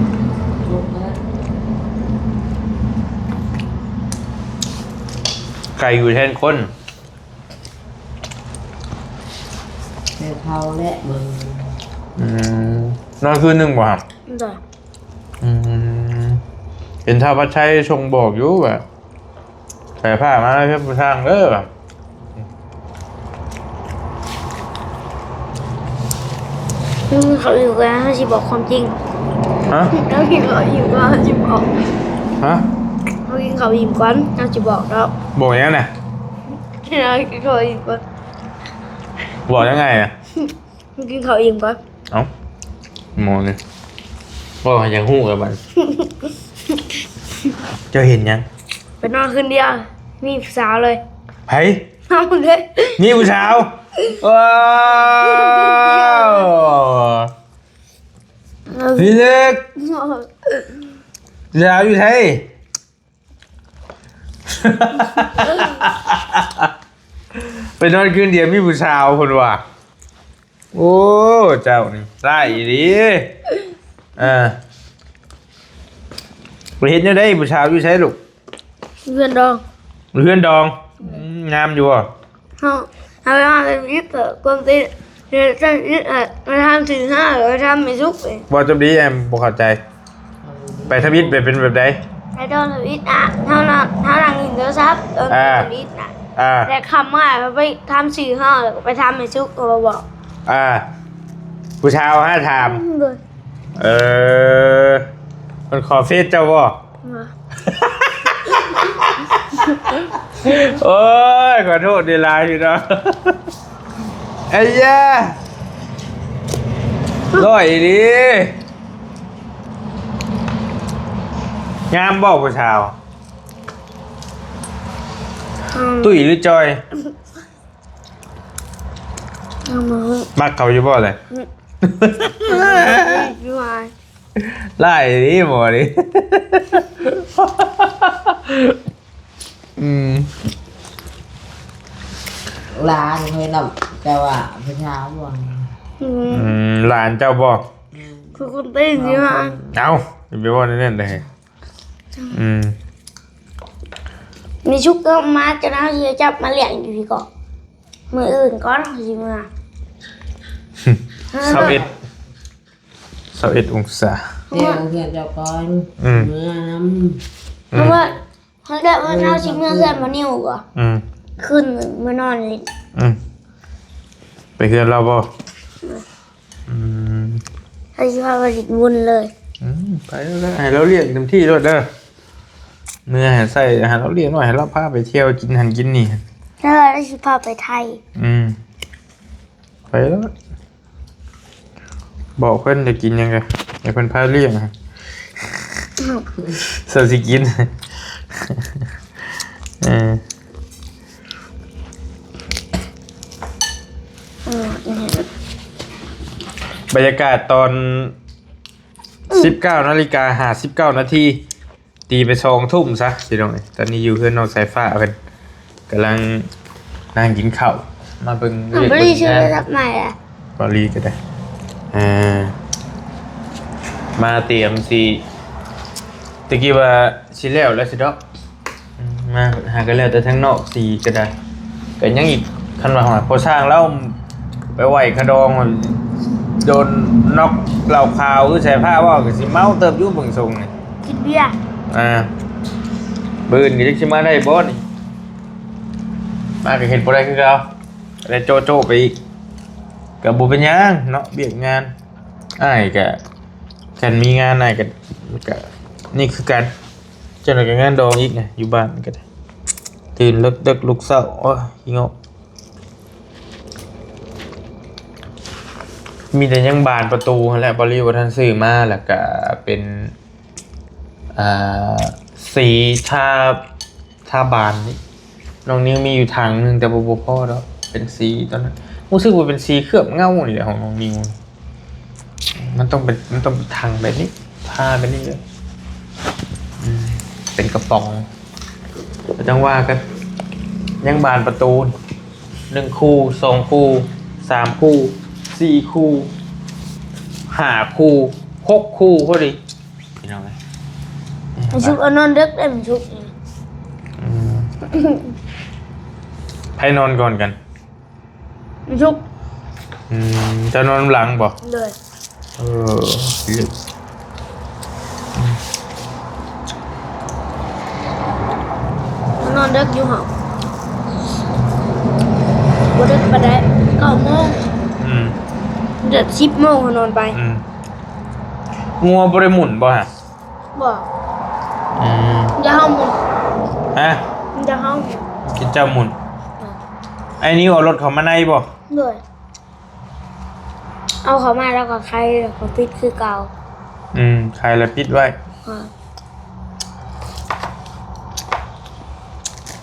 ໄກ່ຢູ່ແທນຄົນ. ແຕ່ເຖົ້າແຫຼະເບິ່ງ. ອືມ ນອນຄືນໜຶ່ງບໍ່? ໂດຍ. ອືມ ເຫັນທ້າວພັດໄຊສົ່ງບອກຢູ່ວ່າ ໃສ່ຜ້າມາໃຫ້ເພິ່ນຜູ້ຊ່າງເດີວ່າ. ອືມ ເຂົາຢູ່ກັນ ເຮົາຊິບອກຄວາມຈິງ. ຮະ? ເຮົາກິນເຂົ້າອີ່ມກ່ອນ ເຮົາຊິບອກ. ຮະ? ເຮົາກິນເຂົ້າອີ່ມກ່ອນ ເຮົາຊິບອກດອກ. ບອກຫຍັງນະ? ເຮົາກິນເຂົ້າອີ່ມກ່ອນ. ບອກຍັງໄງນະ? ກິນເຂົ້າອີ່ມກ່ອນ. ເອົ້າ ໝໍນີ້ ເວົ້າໃຫ້ຢາກຮູ້ກັນບັດ. ເຈົ້າເຫັນຫຍັງ? ໄປນອນຄືນດຽວ ມີຜູ້ສາວເລີຍ. ໃຜ? ເຮົາເດ້. ມີຜູ້ສາວ? ວ້າວ ພີ່ເລັກ ສາວຢູ່ໃສ? ໄປນອນຄືນດຽວມີຜູ້ສາວ ເພິ່ນວ່າ. ໂອ້ ເຈົ້ານີ້ຮ້າຍອີ່ຫຼີ. ເອີ ໄປເຮັດແນວໃດ? ຜູ້ສາວຢູ່ໃສລູກ? ເຮືອນດອງ. ເຮືອນດອງ. ອືມ ງາມຢູ່ບໍ່? ເຮົາ ເຮົາໄປທຳອິດ ເອີ ກວນຕີນ ເຮັດທຳອິດ ເອີ ໄປທຳສີຫ້າ ໄປທຳໄມ້ສຸກເອງ. ເວົ້າຈຳດີ ແອມບໍ່ເຂົ້າໃຈ. ໄປທຳອິດໄປເປັນແບບໃດ? ໄປຕອນທຳອິດນະ ເຮົານອນ ເຮົານັ່ງຫຼິ້ນໂທລະສັບຕອນ ອ່າ ທຳອິດນະ ອ່າ ແລ້ວຄ່ຳມາເຮົາໄປທຳສີຫ້າ ແລ້ວກໍໄປທຳໄມ້ສຸກ ເຂົາບອກ. ອ່າ ຜູ້ສາວຫາຖາມ. ໂດຍ. ເອີ ເພິ່ນຂໍເຟສເຈົ້າບໍ່? ໂອ້ຍ ຂໍໂທດຫຼາຍໆ ພີ່ນ້ອງ. ໄອ້ຍາ ຫຼໍ່ອີ່ຫຼີ. ງາມບໍ່ຜູ້ສາວ? ອືມ ຕຸ້ຍຫຼືຈ່ອຍ? ອືມ ມັກເຂົາຢູ່ບໍ່ແຫຼະ? ອືມ ຫຼາຍອີ່ຫຼີໝໍນີ້. ອືມ ຫຼານເພິ່ນນຳ ແຕ່ວ່າຜູ້ສາວບໍ່. ອືມ ອືມ ຫຼານເຈົ້າບໍ່? ອືມ ຄືຄົນຕີນຢູ່ຫັ້ນ. ເອົ້າ ຢ່າໄປເວົ້າແນວນັ້ນເດ້. ອືມ ມີຊຸກກໍມາ ຈະເອົາຊິຈັບມາລ້ຽງຢູ່ພີ້ກໍ ມື້ອື່ນກ່ອນຊິເມືອ. ຊາວເອັດ ຊາວເອັດອົງສາ. ແຕ່ໂຮງຮຽນເຈົ້າກ່ອນ ອືມ ເມືອນຳ. ອືມ ເພາະວ່າເຮົາໄດ້ວ່າເຮົາຊິເມືອເຮືອນບໍ່ນິວກໍ ອືມ ຄືນໜຶ່ງມານອນຫຼິ້ນ. ອືມ ໄປເຮືອນລາວບໍ່? ອືມ ອືມ ເຮົາຊິພາໄປຫຼິ້ນວຸ້ນເລີຍ. ອືມ ໄປແລ້ວ ໃຫ້ລາວລ້ຽງເຕັມທີ່ໂລດເດີ. ເມືອໃຫ້ໃຊ້ ໃຫ້ລາວລ້ຽງໜ້ອຍ ໃຫ້ລາວພາໄປທ່ຽວ ກິນຫັ້ນກິນນີ້. ເອີ ລາວຊິພາໄປໄທ. ອືມ ໄປໂລດ. ບອກເພິ່ນຢາກກິນຫຍັງກະໃຫ້ເພິ່ນພາລ້ຽງ ສາວຊິກິນ. ເອີ ອືມ ບັນຍາກາດຕອນ ອືມ ສິບເກົ້ານາລິກາຫ້າສິບເກົ້ານາທີ. ຕີໄປສອງທຸ່ມຊະພີ່ນ້ອງເອີຍ. ຕອນນີ້ຢູ່ເຮືອນນ້ອງສາຍຟ້າເພິ່ນກຳລັງນັ່ງກິນເຂົ້າ ມາເບິ່ງວຽກເບິ່ງງານ. ບໍ່ລີກໍໄດ້ ອ່າ ມາຕຽມຊິ ຕະກີ້ວ່າຊິແລ້ວແລ້ວຊິດອກ ມາຫາກໍແລ້ວແຕ່ທາງນອກສີກໍໄດ້ ກໍຍັງອີກ. ຄັນວ່າພໍຊ່າງລາວໄປໄຫວ້ຂະດອງ ໂດນນັອກເຫຼົ້າຂາວຄືສາຍຟ້າເວົ້າ ກໍຊິເມົາເຕີບຢູ່ເບິ່ງຊົງນີ້. ກິນເບຍ ອ່າ ມື້ອື່ນກໍຈັກຊິມາໄດ້ບໍ່ນີ້ ມາກໍເຮັດບໍ່ໄດ້ຄືເກົ່າ ແລ້ວໂຈະໆໄປອີກ. ກໍບໍ່ເປັນຫຍັງເນາະ ວຽກງານ ອ້າຍກໍ ຄັນມີງານອ້າຍກໍ ກໍນີ້ຄືກັນ. ຈັກໜ່ອຍກໍງານດອງອີກນະ ຢູ່ບ້ານກໍໄດ້ ຕື່ນເລິກໆ ລຸກເຊົ້າ. ໂອ້ຍ ຂີ້ງອກ. ມີແຕ່ຍັງບານປະຕູຫັ້ນແຫຼະ ບໍ່ລີບໍ່ທັນຊື້ມາ ແລ້ວກະເປັນ ອ່າ ສີທາ ທາບານນີ້ ນ້ອງນິວມີຢູ່ຖັງໜຶ່ງ ແຕ່ວ່າບໍ່ພໍດອກ ເປັນສີຕອນນັ້ນ ຮູ້ສຶກວ່າເປັນສີເຄື່ອບເງົານີ້ແຫຼະຂອງນ້ອງນິວ. ມັນຕ້ອງເປັນ ມັນຕ້ອງເປັນຖັງແບບນີ້ ທາແບບນີ້ເລີຍ ອືມ ເປັນກະປ໋ອງ. ກໍຈັ່ງວ່າກັນ ຍັງບານປະຕູ ໜຶ່ງຄູ່ ສອງຄູ່ ສາມຄູ່ ສີ່ຄູ່ ຫ້າຄູ່ ຫົກຄູ່ ພໍດີພີ່ນ້ອງເອີຍ. ມັນສຸກ ເອົານອນເດິກໄດ້ ມັນສຸກ. ອືມ ໃຜນອນກ່ອນກັນ? ມັນສຸກ. ອືມ ເຈົ້ານອນນຳຫຼັງບໍ່? ໂດຍ. ເອີ ນອນເດິກຢູ່ຫອ ບໍ່ເດິກປານໃດ ເກົ້າໂມງ. ອືມ ເດືອນສິບໂມງເຮົານອນໄປ. ອືມ ງົວບໍ່ໄດ້ໝຸ່ນບໍ່ຮະ? ບໍ່. ອືມ ຢ່າເຮົາໝຸ່ນ. ຮະ? ຢ່າເຮົາໝຸ່ນ. ກິນເຈົ້າໝຸ່ນ. ເອີ ໄອ້ນິວເອົາລົດເຂົ້າມາໃນບໍ່? ໂດຍ. ເອົາເຂົ້າມາແລ້ວກໍໄຂ ແລ້ວກໍປິດຄືເກົ່າ. ອືມ ໄຂແລ້ວປິດໄວ້. ເອີ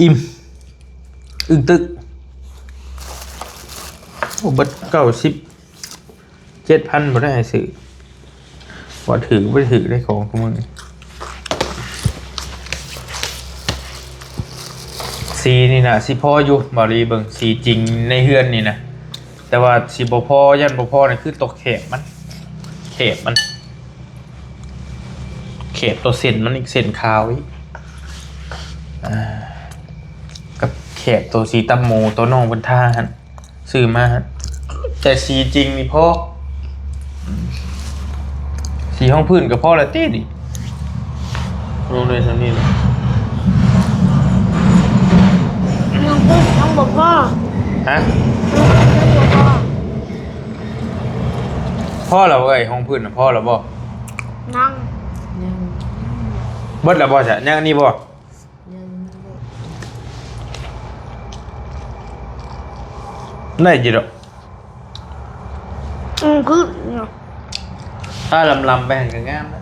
ອີ່ມ ອຶ້ງຕຶກ. ໂອ້ ເບິດເກົ້າສິບເຈັດພັນ ບໍ່ໄດ້ໃຫ້ຊື້. ບໍ່ຖືກ ບໍ່ຖືກໄດ້ຂອງຂອງມຶງ. ສີນີ້ນະ ຊິພໍຢູ່ ບ່າວລີເບິ່ງ ສີຈິງໃນເຮືອນນີ້ນະ. ແຕ່ວ່າຊິບໍ່ພໍ ຢ້ານບໍ່ພໍນີ້ ຄືຕົກແຄບມັນ ແຄບມັນ ແຄບຕົວເສັ້ນມັນອີກ ເສັ້ນຂາວອີກ ອ່າ ກັບແຄບຕົວສີຕຳໂມ ຕົວນ້ອງເພິ່ນທາຫັ້ນ ຊື້ມາຫັ້ນ. ແຕ່ສີຈິງນີ້ພໍ ອືມ ສີຮອງພື້ນກໍພໍລະຕິນີ້ ລົງໄດ້ສ່ຳນີ້ແຫຼະ. ຮອງພື້ນຍັງບໍ່ພໍ. ຮະ? ຮອງພື້ນຍັງບໍ່ພໍ. ພໍແລ້ວເອີຍ ຮອງພື້ນນະ ພໍແລ້ວບໍ່? ຍັງ ຍັງ. ເບິດແລ້ວບໍ່ຊະ? ຍັງອັນນີ້ບໍ່? ຍັງ. ໄດ້ຢູ່ດອກ. ອືມ ຄື ຖ້າລຳໆໄປຫັ້ນກໍງາມນະ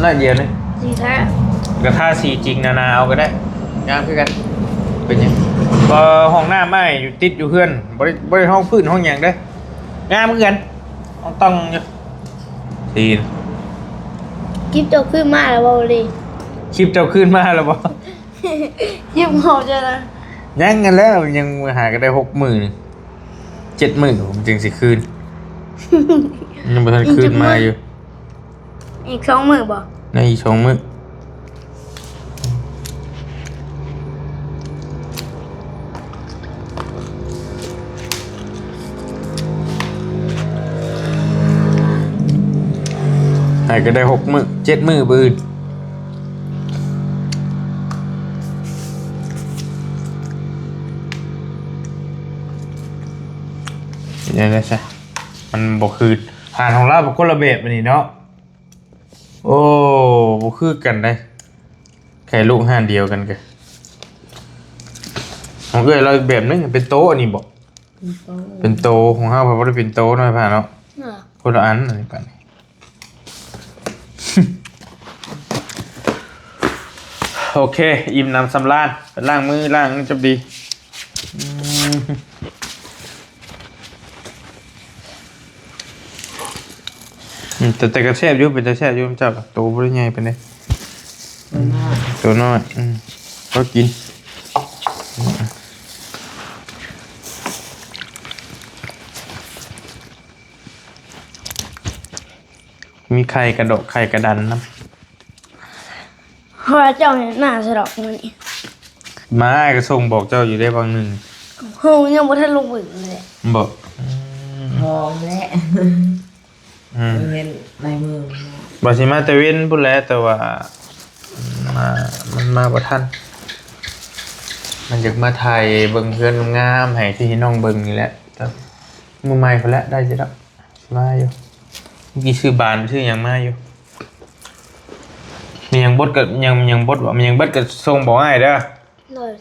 ໜ້ອຍດຽວໜຶ່ງ. ສີແທ້ ກໍທາສີຈິງໜາໆເອົາກໍໄດ້ ງາມຄືກັນ. ເປັນຫຍັງ? ເອີ ຫ້ອງນ້ຳອ້າຍຢູ່ ຕິດຢູ່ເຮືອນ ບໍ່ໄດ້ ບໍ່ໄດ້ຮອງພື້ນຮອງຫຍັງເດ້ ງາມຄືກັນ ຕ້ອງຢູ່. ສີ ຄລິບເຈົ້າຄືນມາແລ້ວບໍ່? ຄລິບເຈົ້າຄືນມາແລ້ວບໍ່? ຄລິບຂອງເຈົ້ານະ ຍັງຫັ້ນແຫຼະ ຍັງຫາກໍໄດ້ຫົກມື້ ເຈັດມື້ ຜົມຈຶ່ງຊິຄືນ ຍັງບໍ່ທັນຄືນມາຢູ່. ອີກສອງມື້ບໍ່? ໃນອີກສອງມື້ ໃຫ້ກໍໄດ້ຫົກມື້ ເຈັດມື້ມື້ອື່ນ. ເປັນຈັ່ງໃດຊະ? ມັນບໍ່ຄື ຮ້ານຂອງລາວເປັນຄົນລະແບບອັນນີ້ເນາະ. ໂອ້ ບໍ່ຄືກັນເດ້ ໃຄ່ລູກຮ້ານດຽວກັນກະ ຂອງເອື້ອຍລາວອີກແບບໜຶ່ງ ເປັນໂຕ ອັນນີ້ບໍ? ເປັນໂຕ ເປັນໂຕ ຂອງເຮົາພັດບໍ່ໄດ້ເປັນໂຕເນາະ ໃຫ້ພາເນາະ ເອີ ຄົນລະອັນ ອັນນີ້ປານນີ້. ໂອເຄ ອີ່ມໜຳສຳລານ ໄປລ້າງມືລ້າງຫຍັງຈັບດີ. ອືມ ອືມ ແຕ່ ແຕ່ກໍແຊບຢູ່ ເປັນຕາແຊບຢູ່ ເຈົ້າ ໂຕບໍ່ໄດ້ໃຫຍ່ປານໃດ ໂຕນ້ອຍ ໂຕນ້ອຍ ອືມ ພໍກິນ. ມີໄຂ່ກະດົກໄຂ່ກະດັນນຳ. ເພາະວ່າເຈົ້າເຮັດໜ້າສະດອກມື້ນີ້ ມາ ອ້າຍກໍສົ່ງບອກເຈົ້າຢູ່ເດ້ ບາງໜຶ່ງ ເຮົາຍັງບໍ່ທັນລົງເບິ່ງເລີຍ ບໍ່? ອືມ ພ້ອມແລ້ວ ອືມ ເຫັນລາຍມື ວ່າຊິມາແຕ່ເວັນພຸ້ນແຫຼະ ແຕ່ວ່າ ມາ ມັນມາບໍ່ທັນ ມັນຢາກມາຖ່າຍເບິ່ງເຮືອນງາມໆ ໃຫ້ພີ່ໃຫ້ນ້ອງເບິ່ງນີ້ແຫຼະ ແຕ່ມື້ໃໝ່ພຸ້ນແຫຼະ ໄດ້ຢູ່ດອກ. ມາຢູ່ ເມື່ອກີ້ຊື້ບານຊື້ຫຍັງມາຢູ່. ມີຫຍັງບົດກໍ ຍັງ ມີຫຍັງບົດບໍ່ ມີຫຍັງເບິດກໍສົ່ງບອກອ້າຍເດີ. ໂດຍ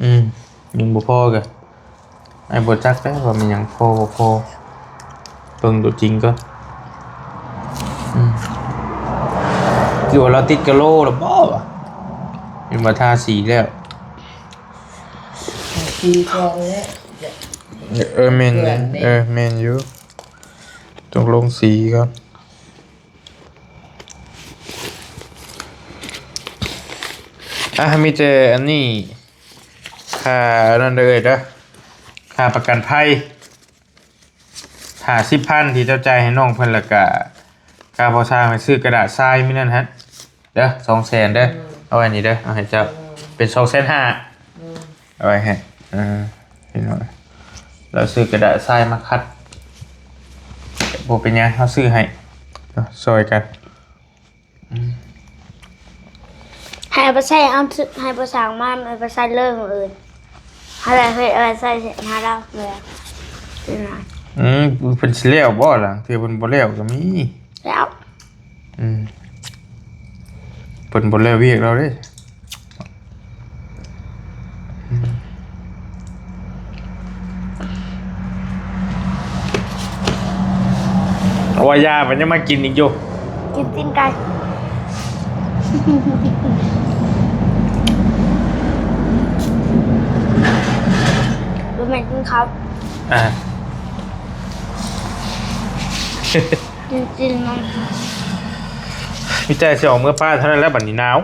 ອືມ ຍັງບໍ່ພໍກໍ ອ້າຍບໍ່ຈັກເດ້ວ່າມີຫຍັງພໍບໍ່ພໍ ເບິ່ງຕົວຈິງກ່ອນ. ອືມ ຄືວ່າລາວຕິດກະໂລແລ້ວບໍ່ວະ ເຫັນວ່າທາສີແລ້ວ ທາສີກ່ອນແຫຼະ. ເອີ ແມ່ນ ເອີ ແມ່ນຢູ່. ຕ້ອງລົງສີກ່ອນ. ອ່ະ ມີແຕ່ອັນນີ້ ຄ່າອັນນັ້ນເດີເອີຍເດີ ຄ່າປະກັນໄພຫ້າສິບພັນ ທີ່ເຈົ້າຈ່າຍໃຫ້ນ້ອງເພິ່ນ ແລ້ວກະຄ່າພໍ່ຊ່າງໄປຊື້ກະດາດຊາຍມື້ນັ້ນຫັ້ນ ເດີ ສອງແສນເດີ. ອືມ ເອົາໄວ້ນີ້ເດີ ເອົາໃຫ້ເຈົ້າ ອືມ ເປັນສອງແສນຫ້າ. ອືມ ເອົາໄວ້ໃຫ້ ເອີ ພີ່ນ້ອງ ລາວຊື້ກະດາດຊາຍມາຂັດ ບໍ່ເປັນຫຍັງ ເຮົາຊື້ໃຫ້ ເນາະ ຊ່ອຍກັນ. ອືມ ໃຫ້ເອົາໄປໃຊ້ ເອົາ ໃຫ້ພໍ່ຊ່າງມາ ເອົາໄປໃຊ້ເລີຍມື້ອື່ນ ເຮົາໄດ້ເຮັດ ເອົາໄປໃຊ້ເຮັດຫາລາວເລີຍ. ອືມ ເພິ່ນຊິແລ້ວບໍ່ລະ ເທື່ອເພິ່ນບໍ່ແລ້ວກໍມີ. ແລ້ວ ອືມ ເພິ່ນບໍ່ແລ້ວວຽກລາວເດ້. ອືມ ເອົາວ່າຢາ ມັນຍັງມາກິນອີກຢູ່ ກິນຕີນໄກ່. ແມ່ນຂອງເຂົາ ອ່າ ຈິງໆ ມັນ ມີແຕ່ຊິອອກເມືອປ້າເທົ່ານັ້ນແຫຼະ ບັດນີ້ໜາວ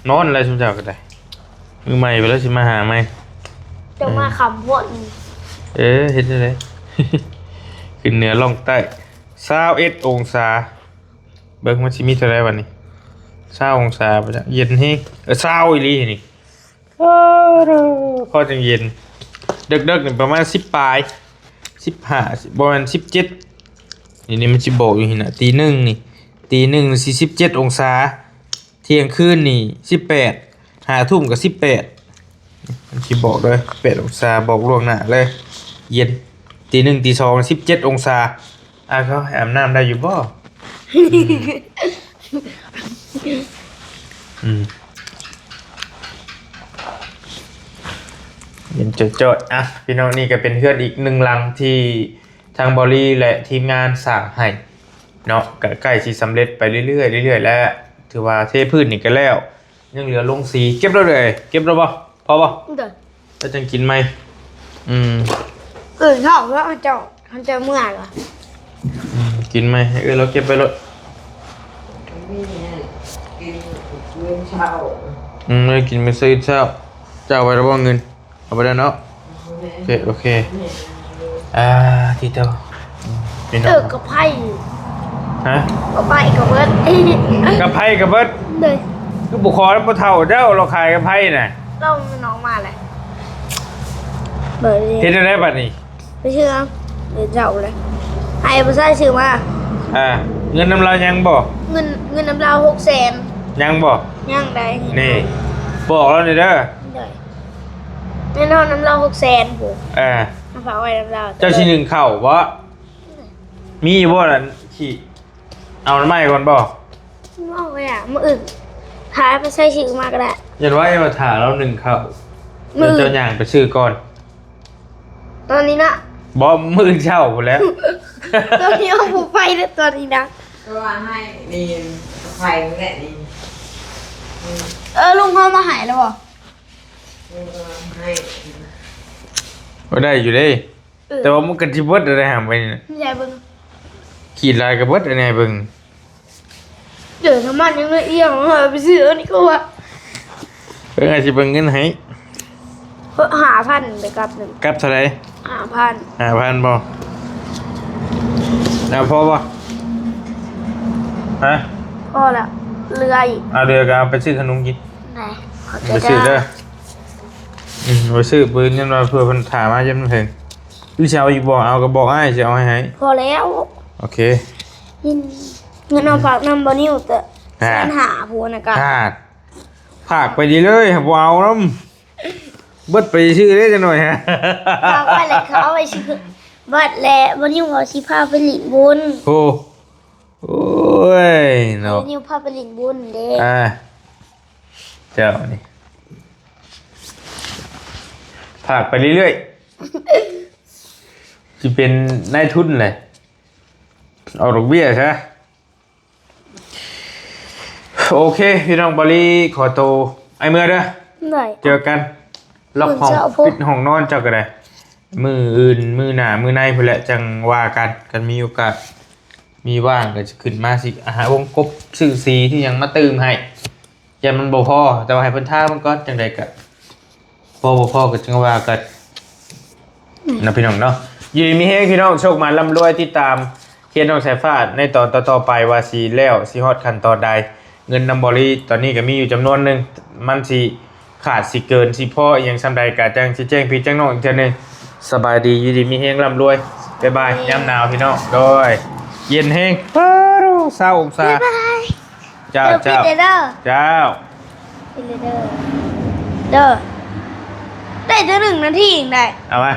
ນອນແລ້ວຊຸມເຈົ້າກໍໄດ້ ມື້ໃໝ່ໄປແລ້ວຊິມາຫາໃໝ່ ເຈົ້າມາ ເອີ ຄ່ຳໂພດ ເອີ ເຮັດຈັ່ງໃດ ຂຶ້ນເໜືອລ່ອງໃຕ້ ຊາວເອັດອົງສາ ເບິ່ງມັນຊິມີເທົ່າໃດບັດນີ້ ຊາວອົງສາ ບໍ່ຈັກ ເຢັນແຮງ ເອີ ຊາວອີ່ຫຼີນີ້ ເອີ ພໍຈັ່ງເຢັນ ເດິກໆ ນີ້ປະມານສິບປາຍ ສິບຫ້າ ບໍ່ແມ່ນ ສິບເຈັດ ນີ້ ນີ້ມັນຊິບອກຢູ່ນີ້ນະ ຕີໜຶ່ງນີ້ ຕີໜຶ່ງຊິສິບເຈັດອົງສາ ທ່ຽງຄືນນີ້ສິບແປດ ຫ້າທຸ່ມກໍສິບແປດ ມັນຊິບອກເດີ ແປດອົງສາ ບອກລ່ວງໜ້າເລີຍ ເຢັນ ຕີໜຶ່ງ ຕີສອງ ສິບເຈັດອົງສາ ອາ ເຂົາໃຫ້ອາບນ້ຳໄດ້ຢູ່ບໍ່? ອືມ ອືມ ເຢັນຈ້ອຍໆ ອ່ະ ພີ່ນ້ອງ ນີ້ກໍເປັນເຮືອນອີກໜຶ່ງຫຼັງທີ່ທາງບອລລີ ແລະ ທີມງານສ້າງໃຫ້ເນາະ ກໍໃກ້ຊິສຳເລັດໄປເລື້ອຍໆ ເລື້ອຍໆ ແລ້ວ ຖືວ່າເທພື້ນນີ້ກໍແລ້ວ ຍັງເຫຼືອລົງສີ ເກັບແລ້ວເດີ ເກັບແລ້ວບໍ່? ພໍບໍ່? ໂດຍ ແລ້ວຈັ່ງກິນໃໝ່ ອືມ ເອີ ທ້ອງແລ້ວ ເຂົາເຈົ້າ ເຂົາເຈົ້າເມື່ອລະ ອືມ ກິນໃໝ່ ໃຫ້ເອື້ອຍລາວເກັບໄວ້ໂລດ ອືມ ໄວ້ກິນມື້ເຊົ້າ ເຈົ້າເອົາໄວ້ແລ້ວບໍ່ເງິນ? ເອົາໄປແລ້ວເນາະ ໂອເຄ ໂອເຄ ອ່າ ທີ່ເຈົ້າ ອືມ ເອີ ກະໄພ ຮະ ກະໄພກະເບິດ ກະໄພກະເບິດ ໂດຍ ຄືບໍ່ຂໍນຳພໍ່ເຖົ້າເຈົ້າ ລາວຂາຍກະໄພນະ ລາວມັນອອກມາແລ້ວ ເຮັດຈັ່ງໃດບັດນີ້? ໄປຊື້ເອົາ ເດີ ເຈົ້າເລີຍ ໃຫ້ຜູ້ຊາຍຊື້ມາ ອ່າ ເງິນນຳລາວຍັງບໍ່? ເງິນ ເງິນນຳລາວຫົກແສນ ຍັງບໍ່? ຍັງໃດ ນີ້ ບອກລາວແດ່ເດີ ໂດຍ ແນ່ນອນນຳລາວຫົກແສນພຸ້ນ ເອີ ມາຝາກໄວ້ນຳລາວ ເຈົ້າຊິໜຶ້ງເຂົ້າບໍ່? ມີຢູ່ບໍ່ນັ້ນ ຊິເອົາໃໝ່ກ່ອນບໍ່? ເອົາໄວ້ອະ ມື້ອື່ນ ຖ້າໄປໃສ່ຊື່ມາກໍໄດ້ ຢ່າໄວ້ວ່າຖ້າລາວໜຶ້ງເຂົ້າ ມື້ອື່ນ ເຈົ້າຍ່າງໄປຊື້ກ່ອນ ຕອນນີ້ນະ ບໍ່ ມື້ອື່ນເຊົ້າພຸ້ນແຫຼະ ຕອນນີ້ເຮົາບໍ່ໄປເດີ ຕອນນີ້ນະ ກໍວ່າໃຫ້ນີ້ ໄປແຫຼະນີ້ ເອີ ລຸງເຮົາມາໃຫ້ແລ້ວບໍ່? ເອີ ໃຫ້ ກໍໄດ້ຢູ່ເດ້ ເອີ ແຕ່ວ່າມັນກໍຊິເບິດແລ້ວໄດ໋ຫາໄປນີ້ນະ ຢາຍເບິ່ງ ຂີດລາຍກໍເບິດ ອັນນີ້ໃຫ້ເບິ່ງ ເດີ ນ້ຳມັນຍັງເຫຼືອອີກ ເອົາໄປຊື້ອັນນີ້ກໍວ່າ ເບິ່ງ ອາດຊິເບິ່ງເງິນໃຫ້ ເອີ ຫ້າພັນໄປກັບໜຶ່ງ ກັບເທົ່າໃດ? ຫ້າພັນ ຫ້າພັນບໍ່? ເອົາພໍບໍ່? ຮະ? ພໍແລ້ວ ເຫຼືອອີກ ເອົາເຫຼືອກໍເອົາໄປຊື້ຂະໜົມກິນ ໄດ້ ຂອບໃຈ ໄປຊື້ເດີ ເດີ ອືມ ໄປຊື້ ບຶດເງິນວ່າເພື່ອເພິ່ນຖ້າມາ ຢ້ານມັນເຖິງ ຫຼືຊິເອົາອີກບໍ່? ເອົາກໍບອກອ້າຍ ຊິເອົາໃຫ້ ພໍແລ້ວ ໂອເຄ ເງິນ ເງິນເອົາຝາກນຳບໍ່ນິວ ແຕ່ ອ່າ ແສນຫ້າພຸ້ນນະກະ ອ່າ ຝາກໄປດີເລີຍ ບໍ່ເອົານຳ ເບິດໄປຊື່ເດ້ ຈັກໜ້ອຍຮະ ຝາກໄວ້ແລ້ວກໍເອົາໄປຊື່ ເບິດແລ້ວ ບໍ່ນິວວ່າຊິພາໄປຫຼິ້ນບຸນ ໂອ້ ໂອ້ຍເນາະ ນິວພາໄປຫຼິ້ນບຸນເດ້ ອ່າ ເຈົ້ານີ້ ຝາກໄປເລື້ອຍໆ ຊິເປັນນາຍທຶນແຫຼະ ອອກດອກເບ້ຍຊະ ໂອເຄ ພີ່ນ້ອງ ບາລີຂໍໂຕ ອ້າຍເມືອເດີ ໄດ້ ເຈີກັນ ລັອກຫ້ອງ ມື້ເຊົ້າພຸ້ນ ປິດຫ້ອງນອນເຈົ້າກໍໄດ້ ມື້ອື່ນ ມື້ໜ້າ ມື້ໃນພຸ້ນແຫຼະ ຈັ່ງວ່າກັນ ຄັນມີໂອກາດ ມີວ່າງກໍຈະຂຶ້ນມາຊິຫາວົງກົບ ຊື້ສີທີ່ຫຍັງມາຕື່ມໃຫ້ ຢ້ານມັນບໍ່ພໍ ແຕ່ວ່າໃຫ້ເພິ່ນທາເບິ່ງກ່ອນ ຈັ່ງໃດກໍພໍບໍ່ພໍກໍຈັ່ງວ່າກັນ ອືມ ເນາະ ພີ່ນ້ອງເນາະ ຢູ່ດີມີແຮງ ພີ່ນ້ອງ ໂຊກໝານລ່ຳລວຍ ຕິດຕາມ ເຄສນ້ອງສາຍຟ້າໃນຕອນຕໍ່ໆໄປວ່າຊິແລ້ວ ຊິຮອດຂັ້ນຕອນໃດ ເງິນນຳບໍລີຕອນນີ້ກໍມີຢູ່ຈຳນວນໜຶ່ງ ມັນຊິຂາດຊິເກີນຊິພໍອີ່ຫຍັງສ່ຳໃດ ກະຈັ່ງຊິແຈ້ງພີ່ແຈ້ງນ້ອງອີກເທື່ອໜຶ່ງ ສະບາຍດີ ຢູ່ດີມີແຮງ ລ່ຳລວຍ ບາຍບາຍ ແມ່ນ ຍາມໜາວພີ່ນ້ອງ ໂດຍ ເຢັນແຮງ ປາດໂທ້ ຊາວອົງສາ ບາຍບາຍ ເຈົ້າ ເຈົ້າ ເຈົ້າ ເຈົ້າ ໄດ້ແຕ່ໜຶ່ງນາທີເອງໄດ໋ ເອົາມາ